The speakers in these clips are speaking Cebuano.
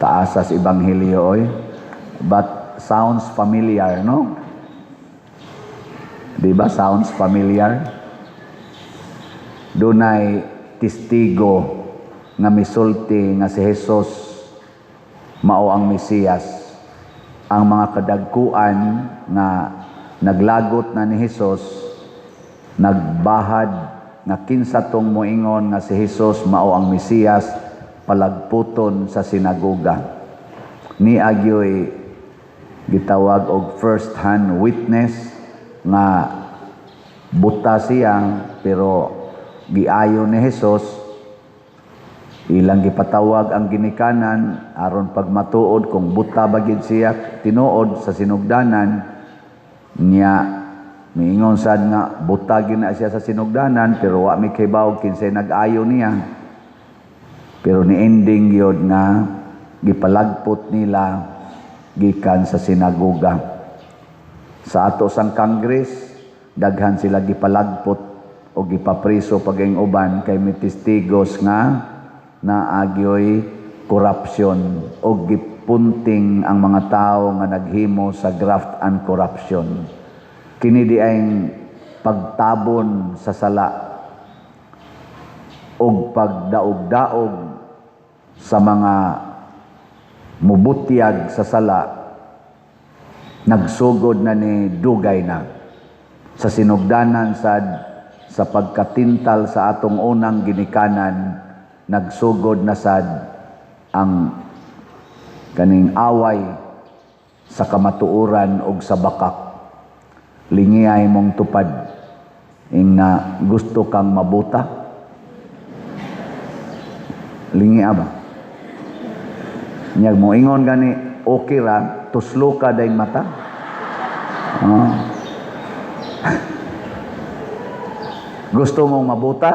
Taas sa Ebanghelyo oy. But sounds familiar, no? Di ba sounds familiar? Dunay testigo nga misulti nga si Jesus mao ang Mesiyas. Ang mga kadagkuan nga naglagot na ni Jesus nagbahad nga kinsa tong moingon nga si Jesus mao ang Mesiyas, palagputon sa sinagoga. Ni agyoy gitawag og first hand witness nga buta siya, pero giayo ni Jesus, ilang gipatawag ang ginikanan aron pagmatuod kung buta ba gid siya tinuod sa sinugdanan niya. Miingon sad nga buta gid na siya sa sinugdanan, pero wa mi kahibaw kinsay nag-ayo niya. Pero ni ending gyud nga gipalagpot nila gikan sa sinagoga. Sa ato sang Congress, daghan sila gipalagpot o gipapriso paging uban kay may testigos nga naagyoy corruption o gipunting ang mga tao nga naghimo sa graft and corruption. Kini di ay pagtabon sa sala og pagdaog-daog sa mga mubutyag sa sala, nagsugod na ni dugay na sa sinugdanan sad, sa pagkatintal sa atong unang ginikanan. Nagsugod na sad ang kaning away sa kamatuoran og sa bakak. Lingiyay mong tupad ing na gusto kang mabuta. Lingi ba Nyag mo ingon gani, okay ra, tuslo ka dayng mata. Oh. Gusto mong mabuta?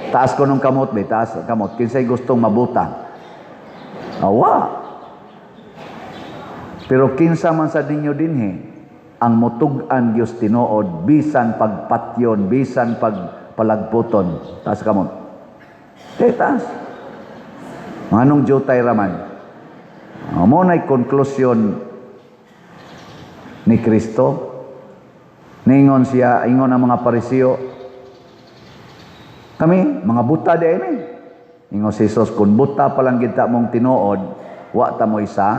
Taas ko nung kamot, be, taas kamot. Kinsay gustong mabuta? Awa. Pero kinsa man sa ninyo dinhi ang mutug-an Dios tinuod bisan pagpatyon, bisan pagpalagputon? Taas kamot. Eh, taas. Manong jutay raman. Oh, mo na'y konklusyon ni Kristo. Ningon siya, ingon ang mga Pariseo, "Kami, mga buta di mi." Ingon si Jesus, "Kung buta pa lang kita mong tinuod, wa ta mo isa,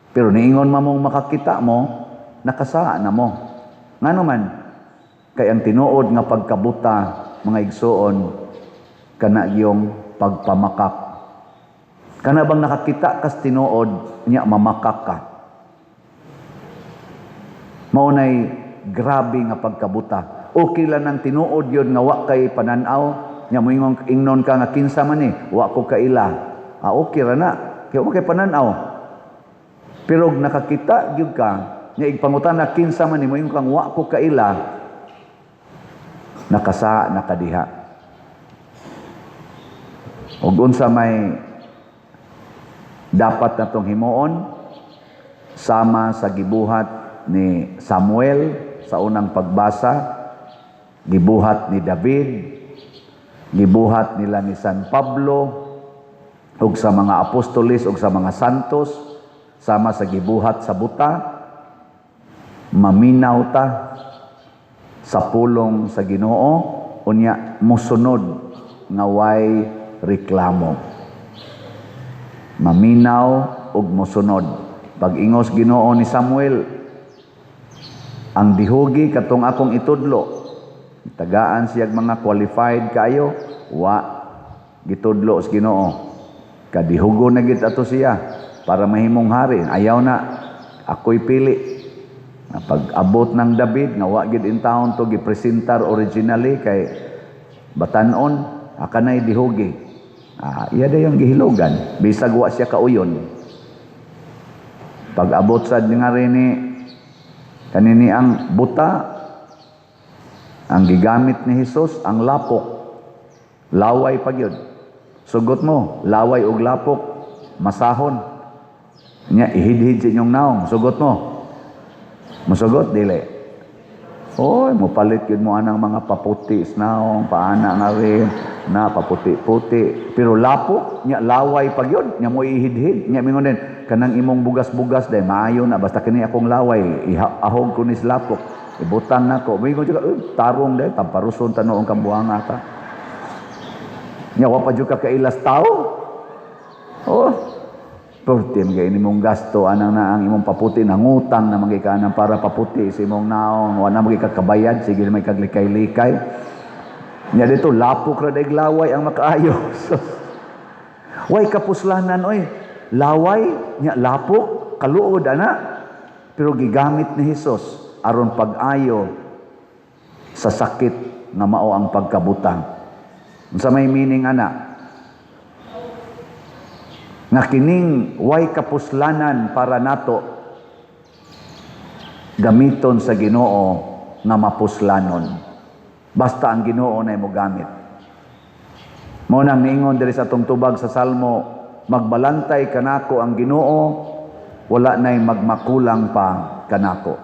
pero niingon ma mong makakita mo, nakasala na mo." Ngano man, kay ang tinuod nga pagkabuta, mga igsuon, kana yung pagpamakak. Kana bang nakakita kas tinuod, nya mamakak ka. Mao nay grabe nga pagkabuta. Okay lang ng tinuod yun nga wa kay pananaw, nya moingon ingnon ka nga kinsa man ni, wa ko kaila. Ah, okay ra na. Kay wa kay pananaw. Pero og nakakita gyud ka, nya igpangutana kinsa man ni, moingon kang wa ko kaila, nakasa nakadiha. Og unsa may dapat natong himuon? Sama sa gibuhat ni Samuel sa unang pagbasa, gibuhat ni David, gibuhat nila ni San Pablo, ug sa mga apostoles ug sa mga santos, sama sa gibuhat sa buta, maminaw ta sa pulong sa Ginoo, unya mosunod nga way reklamo. Maminaw ug mosunod. Pag ingos Ginoo ni Samuel, "Ang dihugi katong akong itudlo." Tagaan siya mga qualified kayo, wa gitudlo sa Ginoo. Kadihugo na gid ato siya para mahimong hari. Ayaw na, ako'y pili. Pag abot ng David, nga wa gid in taon to gipresentar originally kay batanon, akanay dihugi. Ah, iya dayon gihilogan, bisag wa siya kauyon. Pag abot sad nga rin ni kanini ang buta, ang gigamit ni Jesus ang lapok. Laway pa gyud. Sugot mo, laway og lapok, masahon. Nya ihidhid sa inyong naong, sugot mo. Musugot dili? Oy, mopalit gyud mo anang mga paputi sa naong, paana nga rin. Na paputi-puti, pero lapok nya, laway pag yun nya mo ihidhid nya, mingon din kanang imong bugas-bugas day maayo na, basta kini akong laway ahog ko ni sa lapok, ibutang nako. Mingon jud ka, "Eh, tarong day, tamparuson tanuong kambuanga ka." Nya wa pa jud ka kailas tao. Oh, perti man kay imong gasto anang na ang imong paputi, nangutang na man ka para paputi sa imong naong, wa na man ka kabayad, sige may kaglikay-likay. Nya dito lapok ra day laway ang makaayo. Way kapuslanan oy. Laway nya lapok, kaluod ana. Pero gigamit ni Hesus aron pag-ayo sa sakit nga mao ang pagkabutang. Unsa may meaning ana? Nga kining way kapuslanan para nato, gamiton sa Ginoo nga mapuslanon. Basta ang Ginoo na mo gamit. Mao nang niingon diri sa atong tubag sa Salmo, "Magbalantay kanako ang Ginoo, wala nay magmakulang pa kanako."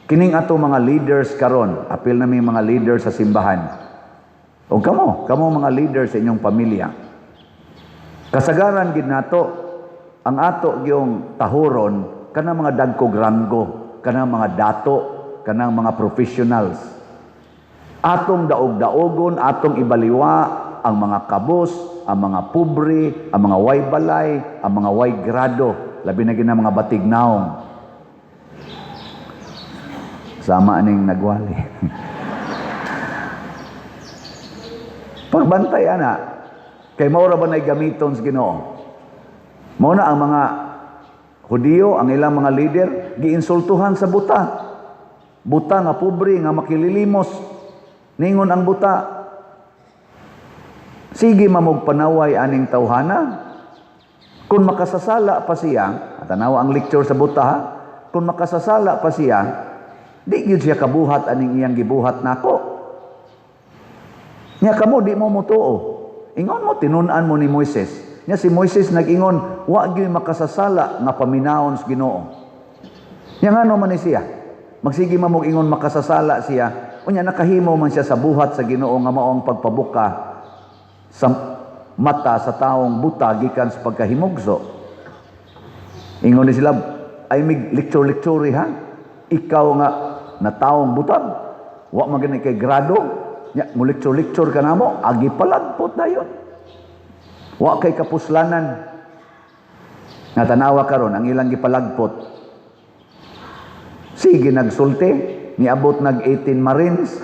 Kining ato mga leaders karon, apil na mi mga leaders sa simbahan. O kamo, kamo mga leaders sa inyong pamilya. Kasagaran gid nato ang ato gyung tahuron kanang mga dagkog ranggo, kanang mga dato, kanang mga professionals. Atong daog-daogon, atong ibaliwa ang mga kabus, ang mga pobre, ang mga way balay, ang mga way grado, labi na gina mga batig naong. Sama aning nagwali. Pagbantay ana, kay mao ra ba nay gamiton sa Ginoo? Mao na ang mga Hudiyo, ang ilang mga leader, giinsultuhan sa buta. Buta nga pobre nga makililimos. Ningon ang buta, "Sige mamog panaway aning tawhana. Kung makasasala pa siya," tanawa ang lecture sa buta ha, "kung makasasala pa siya, di gyud siya kabuhat aning iyang gibuhat nako. Nya kamo di mo motuo. Ingon mo tinun-an mo ni Moises. Nya si Moises nag-ingon, wa gyud makasasala nga paminawon sa Ginoo. Nya ngano man ni siya? Magsige man mog ingon makasasala siya, unya nakahimo man siya sa buhat sa Ginoo nga mao ang pagpabuka sa mata sa taong buta gikan sa pagkahimugso." Ingon ni sila, "Ay mig lecture-lecture ha. Ikaw nga na taong butag, wa man gani kay grado, nya mo lecture-lecture ka namo, agi palagpot dayon. Wa kay kapuslanan." Nga tanawa karon ang ilang gipalagpot. Sige nagsulti, niabot nag 18 Marines.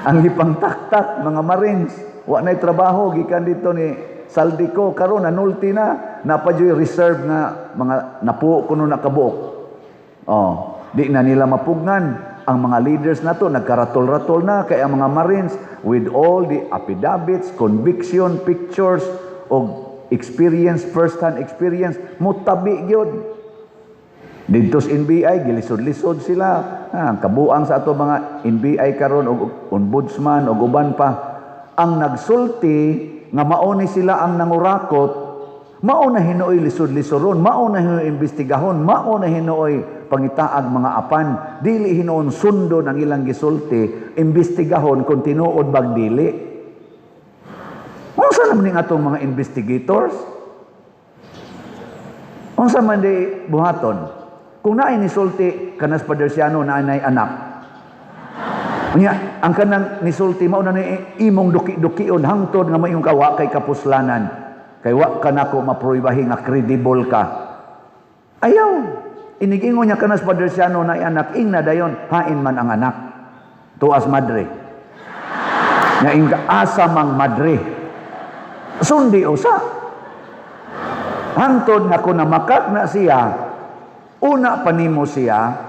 Ang gipangtaktak mga Marines, wa na'y trabaho gikan dito ni Zaldy Co, karon nanulti na, napa reserve nga mga napuo kuno nakabuok. Oh, di na nila mapugngan ang mga leaders na to, nagkaratol-ratol na kay ang mga Marines with all the affidavits, conviction, pictures og experience, first hand experience, mutabi gyud. Didto sa NBI, gilisod-lisod sila. Ah, ang kabuang sa ato mga NBI karon og ombudsman og uban pa. Ang nagsulti nga mao ni sila ang nangurakot, mao na hinuoy lisod-lisoron, mao na hinuoy imbestigahon, mao na hinuoy pangitaag mga apan, dili hinuon sundon ang ilang gisulti, imbestigahon kung tinuod bag dili. Unsa naman ning atong mga investigators? Unsa man di buhaton? Kung naay nisulti kanas Padersiano na anay anak. Unya, ang kanang nisulti mao na ni imong duki-dukion hangtod nga mayong kawa kay kapuslanan. Kay wa ka nako mapruibahi nga credible ka. Ayaw. Inigingon niya kanas Padersiano na anak, ing na dayon, hain man ang anak. Tuas madre. Nya ing asa mang madre. Sundi usa. Hangtod nga kung namakak na siya, una pa nimo siya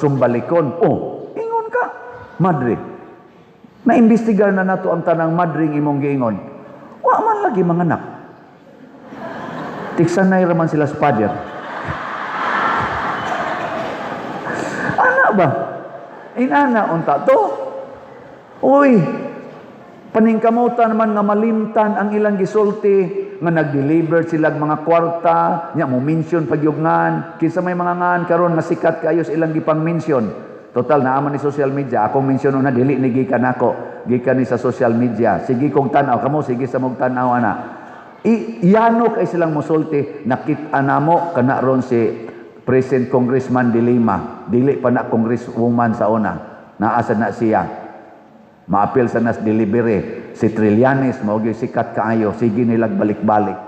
sumbalikon. Oh, ingon ka, madre. Naimbestigar na nato ang tanang madring imong giingon. Wa man lagi mga anak. Tiksanay raman sila sa father. Ana ba? Inana unta to? Uy, paningkamutan naman nga malimtan ang ilang gisulti nga nag-deliver sila mga kwarta, nya mo mention pagyugngan, kinsa may mga ngan karon nga sikat kayo sa ilang gipang mention. Total naa man ni social media, akong mention na dili ni gikan nako, gikan ni sa social media. Sige kong tan-aw kamo, sige sa mong tan-aw ana. Iyano kay silang musulti, nakita namo kana ron si present Congressman De Lima, dili pa na congresswoman sa una. Naa sa na siya. Maapil sa nas delivery si Trillanes, mao gyud sikat kaayo, sige nilag balik-balik.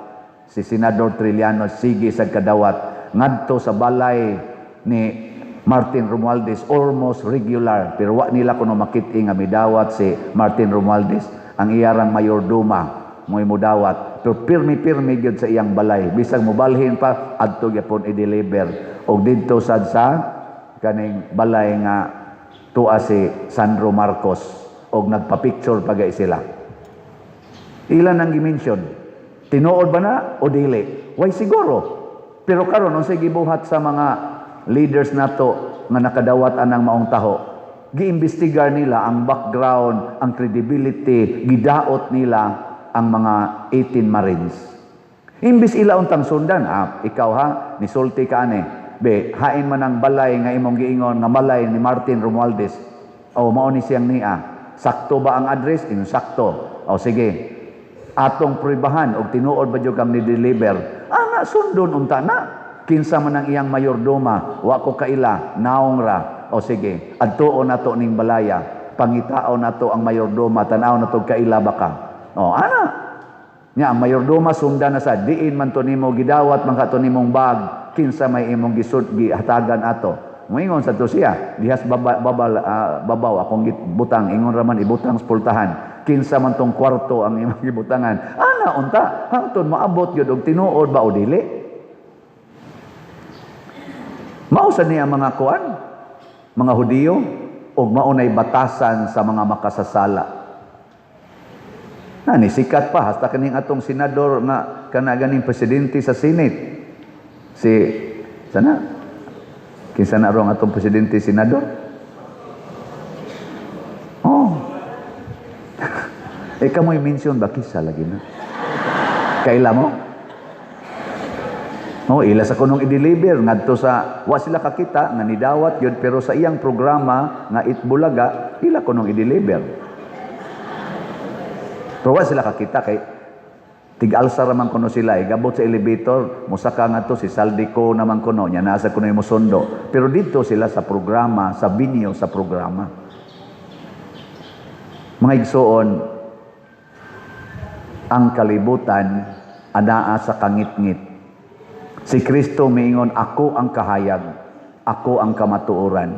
Si Senador Trillanes sige sa kadawat ngadto sa balay ni Martin Romualdez almost regular, pero wa nila kuno makit nga midawat si Martin Romualdez. Ang iyarang mayordoma mo'y mudawat, pero pirmi-pirmi gyud sa iyang balay, bisag mobalhin pa, adto gyapon i-deliver og didto sad sa kaning balay nga tuwa si Sandro Marcos, og nagpa-picture pa gay sila. Ilan ang gi-mention? Tinuod ba na o dili? Way siguro. Pero karon, unsay gibuhat sa mga leaders nato nga nakadawat anang maong taho? Giimbestigar nila ang background, ang credibility, gidaot nila ang mga 18 Marines. Imbis ila untang sundan, ah, ikaw ha, nisulti ka ane. Be, hain man ang balay nga imong giingon nga balay ni Martin Romualdez. O mao ni siyang nia. Sakto ba ang address? Ingon sakto. O sige. Atong pruebahan og tinuod ba jud kang ni-deliver. Ah, nga sundon unta na. Kinsa man ang iyang mayordoma, wa ko kaila, naong ra. O sige, adtuon nato ning balaya. Pangitaon nato ang mayordoma, tan-aw nato kaila ba ka. O ana. Nya ang mayordoma sundan na sa diin man to nimo gidawat man ka to nimong bag, kinsa may imong gisud gihatagan ato. Moingon sa to siya, dihas baba, babal, babaw akong butang, ingon raman ibutang sa pultahan. Kinsa man tong kwarto ang imong gibutangan. Ana unta, hangtod maabot gyud og tinuod ba o dili. Mao sa niya mga kuan, mga Hudiyo, og mao nay batasan sa mga makasasala. Na ni sikat pa hasta kaning atong senador nga kana ganing presidente sa Senate. Si sana kinsa na rong atong presidente senador? Oh. Eh, kamoy mention ba kisa lagi na? Kaila mo? Oh, ila sa kunong i-deliver ngadto sa wa sila kakita nga nidawat yun, pero sa iyang programa nga Eat Bulaga ila kunong i-deliver. Pero wa sila kakita kay tig-alsa ra man kuno sila, eh, gabot sa elevator, mosaka ngadto si Zaldy Co naman kuno nya nasa kuno yung mosundo. Pero dito sila sa programa, sa venue sa programa. Mga igsoon, ang kalibutan anaa sa kangitngit. Si Kristo miingon, "Ako ang kahayag, ako ang kamatuoran."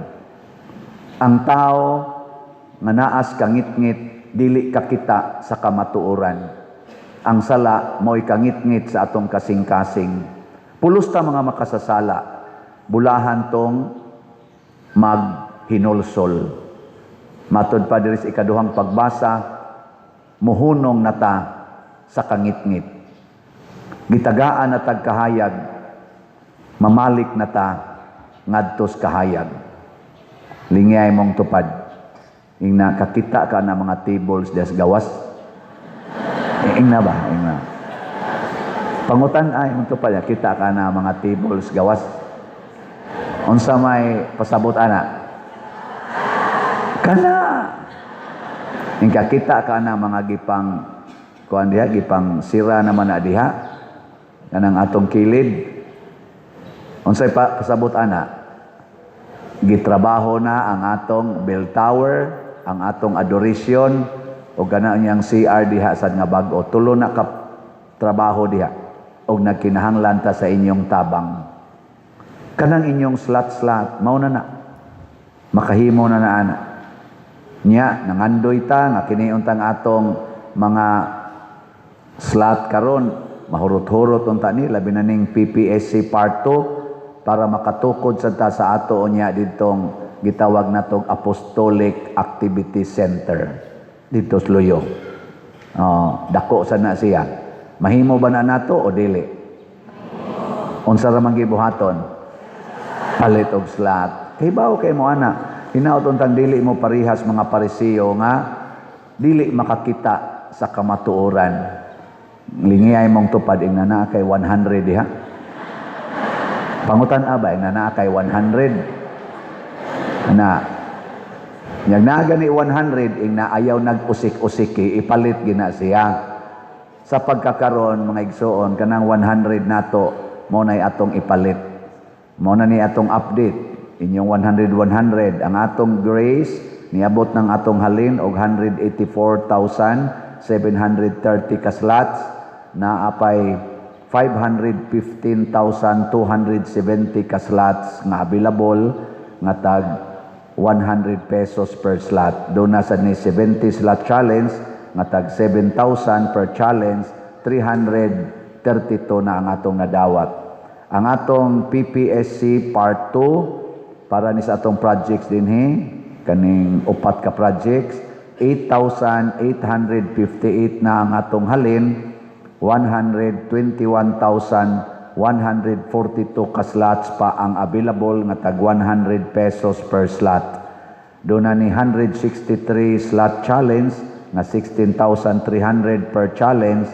Ang tao nga naas kangitngit dili kakita sa kamatuoran. Ang sala mo'y kangitngit sa atong kasing-kasing. Pulos ta mga makasasala, bulahan tong maghinulsol. Matod pa diri sa ikaduhang pagbasa, muhunong na ta sa kangitngit. Gitagaan na tag kahayag, mamalik na ta ngadtos kahayag. Lingay mong tupad. Ingna kakita ka na mga tables des gawas. Eh, ingna ba? Ingna. Pangutan ay mong tupad, kita ka na mga tables gawas. Unsa may pasabot ana? Kana. Ing kakita ka na mga gipang kuan diha, gipang sira naman na diha kanang atong kilid. Unsay pa pasabot ana? Gitrabaho na ang atong bell tower, ang atong adoration o kana niyang CR diha sad nga bag-o. Tulo na ka trabaho diha og nagkinahanglan ta sa inyong tabang. Kanang inyong slot-slot, mao na na. Makahimo na na ana. Nya nangandoy ta nga kini untang atong mga slot karon mahurot-hurot unta ni, labi na ning PPSC part 2 para makatukod sa ta sa ato unya didtong gitawag natong Apostolic Activity Center dito sa Luyo. Oh, dako sa na siya. Mahimo ba na nato o dili? Unsa ra man gibuhaton? Palit og slot. Kay bawo kay mo ana. Hinaot untang dili mo parihas mga Pariseo nga dili makakita sa kamatuoran. Lingiyay mong tupad, ing naa kay 100 diha. Pangutan aba, ing naa kay 100. Na Nyag naa gani 100 ing na ayaw nag-usik-usiki, ipalit gina siya. Sa pagkakaron, mga igsoon, kanang 100 nato mo nay atong ipalit. Mo na ni atong update inyong 100 100. Ang atong grace, niabot ng atong halin og 184,730 ka slots, naa pay 515,270 ka slots nga available nga tag 100 pesos per slot. Duna sad ni 70 slot challenge nga tag 7,000 per challenge, 332 na ang atong nadawat. Ang atong PPSC Part 2 para ni sa atong projects dinhi, kaning upat ka projects, 8,858 na ang atong halin, 121,142 ka slots pa ang available nga tag 100 pesos per slot. Duna ni 163 slot challenge nga 16,300 per challenge,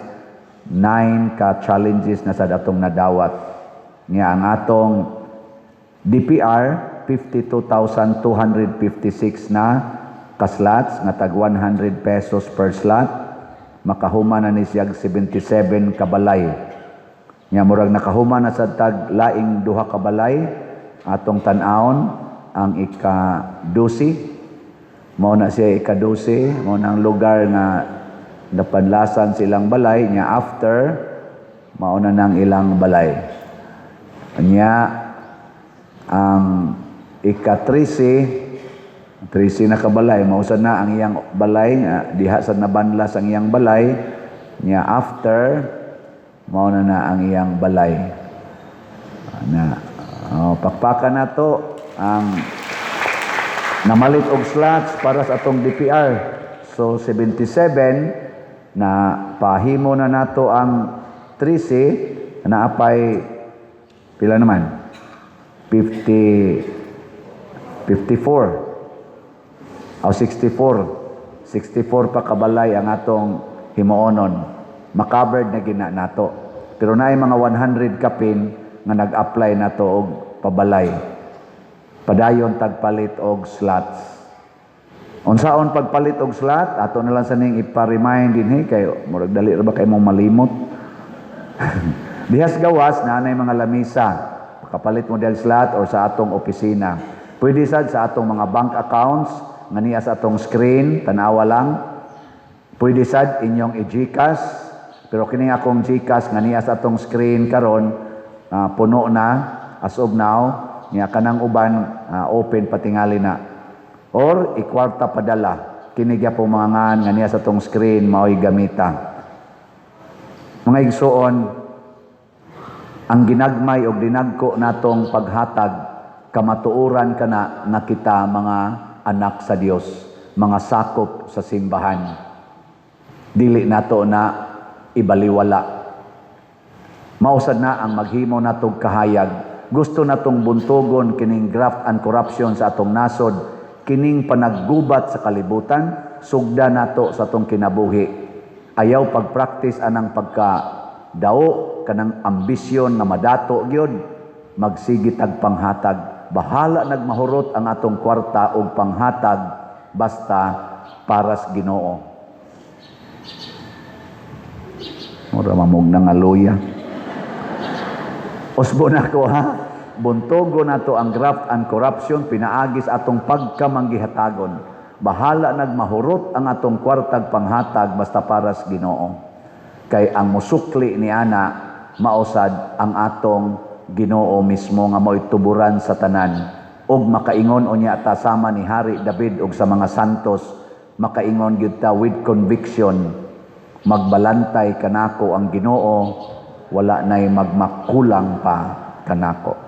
9 ka challenges na sad atong nadawat. Nga ang atong DPR, 52,256 na ka slots nga tag 100 pesos per slot. Makahuman na ni siyag 77 ka balay. Nya murag nakahuman na sad tag laing duha ka balay. Atong tan-awon ang ika-12. Mao na siya ika-12, mao na ang lugar nga napanlasan silang balay. Nya after, mao na nang ilang balay. Nya ang ika-13, 13 na kabalay, mao sad na ang iyang balay nga diha sa nabanlas ang iyang balay. Nya after, mao na na ang iyang balay. Na oh, pakpakan nato ang namalit og slots para sa atong DPR. So 77 na pahimo na nato ang 13, naapay pila naman? 50, 54 o 64. 64 pa kabalay ang atong himuonon. Makovered na gina nato. Pero naay mga 100 kapin nga nag-apply nato og pabalay. Padayon tagpalit og slots. Unsaon pagpalit og slot? Ato na lang sa ning ipa-remind dinhi kay murag dali ra ba kay mong malimot. Dihas gawas na anay mga lamisa. Pakapalit mo del slot or sa atong opisina. Pwede sad sa atong mga bank accounts nga niya sa atong screen, tanawa lang. Pwede sad inyong i-GCash, pero kini akong GCash nga niya sa atong screen karon, puno na as of now. Niya kanang uban, open patingali na. Or ikwarta padala. Kini gyapon mga ngan nga niya sa atong screen mao'y gamita. Mga igsuon, ang ginagmay og dinagko natong paghatag, kamatuoran kana nga kita mga anak sa Dios, mga sakop sa simbahan. Dili nato na ibaliwala. Mausad na ang maghimo natog kahayag. Gusto natong buntugon kining graft and corruption sa atong nasod, kining panaggubat sa kalibutan, sugda nato sa atong kinabuhi. Ayaw pagpractice anang pagka dao kanang ambisyon nga madato gyud, magsige tag panghatag. Bahala nagmahurot ang atong kwarta og panghatag basta para sa Ginoo. Mura mamog na nga luya. Usbo na ko ha. Buntogo nato ang graft and corruption pinaagi sa atong pagkamanggihatagon. Bahala nagmahurot ang atong kwartag panghatag basta para sa Ginoo. Kay ang musukli ni ana mausad ang atong Ginoo mismo nga mo'y tuburan sa tanan. Og makaingon unya ta sama ni Hari David og sa mga santos, makaingon gyud ta with conviction, "Magbalantay kanako ang Ginoo, wala nay magmakulang pa kanako."